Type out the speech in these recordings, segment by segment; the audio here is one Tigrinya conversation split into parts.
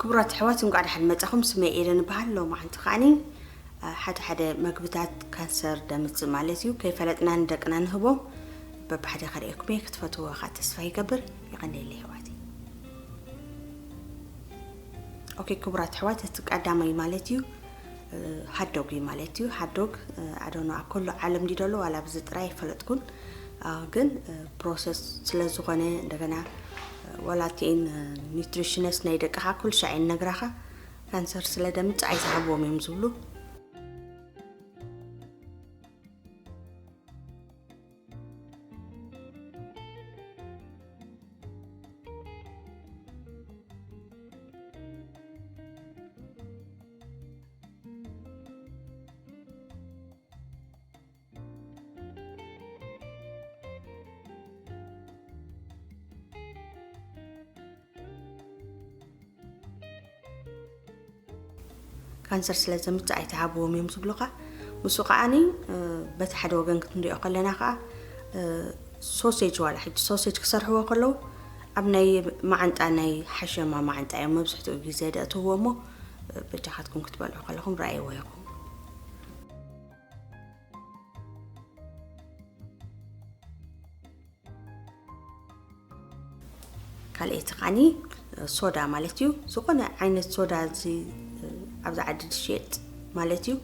ክቡራት ኣሕዋት፣ እንቋዕ ደሓን መጻኹም። ስመይ ኤደን እበሃል። ሎማዓንቲ ከዓኒ፣ እ፣ ሓደ ሓደ መግብታት ካንሰር ደምጽእ ማለት እዩ። ከይፈለጥና ንደቅና ንህቦም። በብሓደ ከርእየኩም እየ። ክትፈትዎ ከዓ ተስፋ ይገብር። የቐንየለይ ኣሕዋተይ። ኦኬ፣ ክቡራት ኣሕዋት፣ እቲ ቀዳማይ ማለት እዩ፣ እ፣ ሃዶግ እዩ ማለት እዩ። ሃዶግ፣ እ፣ ኣዶኖ ኣብ ኩሉ ዓለም ድዩ ደሎ ዋላ ብዚ ጥራይ ኣይፈለጥኩን። እ፣ ግን፣ እ፣ ፕሮሰስ ስለ ዝኾነ እንደገና፣ እ፣ ዋላ እቲኤን፣ እ፣ ኒትሪሽነስ ናይ ደቅኻ ኩሉ ሻዕ እየን ነግራኻ፣ ካንሰር ስለ ደምጽእ ኣይትሃብዎም እዮም ዝብሉ። ካንሰር ስለ ዘምጽእ ኣይትሃብዎም እዮም ዝብሉኻ። ንሱ ከዓኒ፣ እ፣ በቲ ሓደ ወገን ክንሪኦ ከለና ከኣ፣ እ፣ ሶሴጅ ዋላ ሕጂ ሶሴጅ ክሰርሕዎ ከለዉ ኣብ ናይ መዓንጣ፣ ናይ ሓሸማ መዓንጣ እዮም መብዝሕትኡ ግዜ ደእትውዎ እሞ፣ እ፣ በጃኻትኩም ክትበልዑ ከለኹም ረኣይዎ ኢኹም። ካልኣይቲ ከዓኒ ሶዳ ማለት እዩ። ዝኾነ ዓይነት ሶዳ እዚ ኣብዚ ዓዲ ዝሽየጥ ማለት እዩ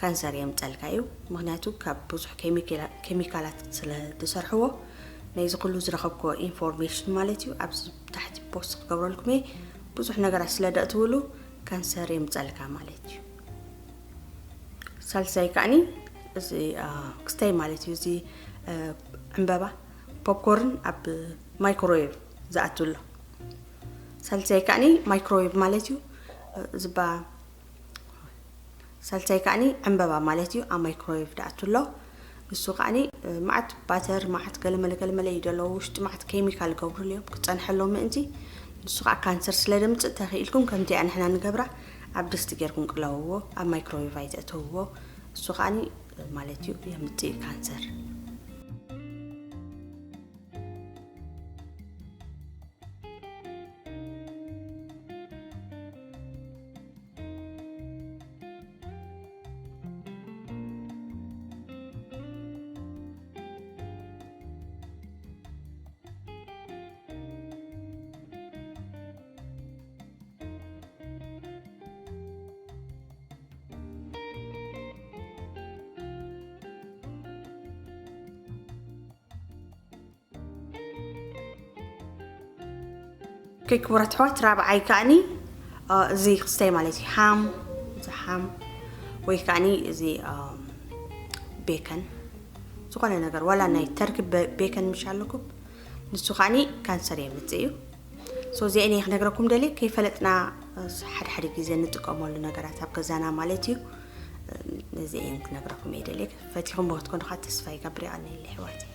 ካንሰር የምጸልካ እዩ። ምኽንያቱ ካብ ብዙሕ ኬሚካላ-፣ ኬሚካላት ስለ ዝሰርሕዎ፣ ነዚ ኩሉ ዝረኸብክዎ ኢንፎርሜሽን ማለት እዩ ኣብዚ ታሕቲ ፖስት ክገብረልኩም እየ። ብዙሕ ነገራት ስለ ደእትውሉ ካንሰር የምጸልካ ማለት እዩ። ሳልሳይ ከዓኒ እዚ፣ አ፣ ክስታይ ማለት እዩ። እዚ፣ አ፣ ዕምበባ ፖፕኮርን ኣብ ማይክሮዌቭ ዝኣቱ ኣሎ። ሳልሳይ ከዓኒ ማይክሮዌቭ ማለት እዩ። እ፣ ዝባ-፣ ሳልሳይ ከዓኒ ዕምበባ ማለት እዩ። ኣብ ማይክሮዌቭ ዝኣቱ ኣሎ። ንሱ ከዓኒ፣ እ፣ መዓት ባተር፣ መዓት ገለመለ ገለመለ እዩ ደለዎ። ውሽጡ መዓት ኬሚካል ገብሩሉ እዮም፣ ክጸንሐሎም ምእንቲ። ንሱ ከኣ ካንሰር ስለ ደምጽእ፣ ተኽኢልኩም ከምቲ ንሕና ንገብራ ኣብ ድስቲ ጌርኩም ቅለውዎ፣ ኣብ ማይክሮዌቭ ኣይተእትውዎ። እሱ ከዓኒ ማለት እዩ የምጽእ ካንሰር። ኦኬ፣ ክቡራት ኣሕዋት፣ ራብዓይ ከኣኒ፣ አ፣ እዚ ክስታይ ማለት እዩ። ሃም፣ እዚ ሃም ወይ ከኣኒ እዚ፣ አ፣ ቤከን፣ ዝኾነ ነገር፣ ዋላ ናይ ተርኪ በ-፣ ቤከን ምሽ ኣለኩም፣ ንሱ ከኣኒ ካንሰር የምጽእ እዩ። ሶ፣ እዚአን እየ ክነግረኩም ደልየ፣ ከይፈለጥና፣ አ፣ ሓደ ሓደ ግዜ እንጥቀመሉ ነገራት ኣብ ገዛና ማለት እዩ። ነዚ እየን ክነግረኩም እየ ደልየ። ፈቲኹም ክትኮኑ ከዓ ተስፋ ይገብር። የቐንየለይ ኣሕዋተይ።